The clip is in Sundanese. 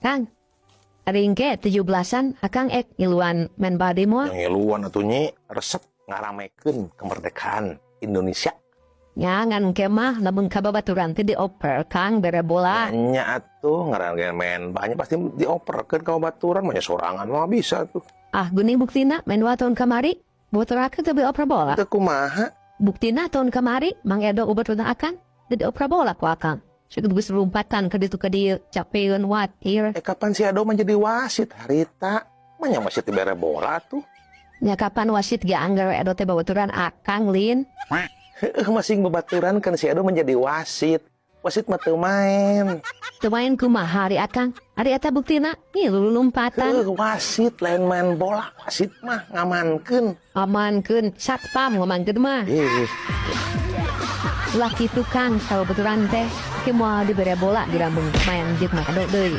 Kang, ari engke 17-an akang ek ngiluan maen bal deui moal? Ngiluan atuh, Nyi, resep ngaramekeun kemerdekaan Indonesia. Nya, ngan engke mah lamun ka babaturan teh dioper, Kang, bere bola. Nya atuh, ngaran ge maen banyak pasti dioperkeun ka babaturan, mah sorangan mah bisa tuh. Ah, geuning buktina maen bola tahun kamari, batur akang teu dioper bola. Teu kumaha? Buktina tahun kamari Mang Edo babaturan akang teu dioper bola ku akang. Cukup geus lompatan ka ditu ka dieu, capeun, watir. Eh, kapan si Edo menjadi wasit harita? Manya wasit dibere bola tuh. Nya kapan wasit ge angger Edo teh babaturan akang, Lin. Heuh, masing babaturan kan si Edo menjadi wasit. Wasit mah teu main. Teu main kumaha ari akang? Ari eta buktina ngilu lompatan. Heuh, wasit lain main bola, wasit mah ngamankeun. Amankeun, satpam ngamankeun mah. Ih. Ulah kitu, Kang, ka babaturan teh ke moal dibere bola diramun main jeung Mang Edo deui.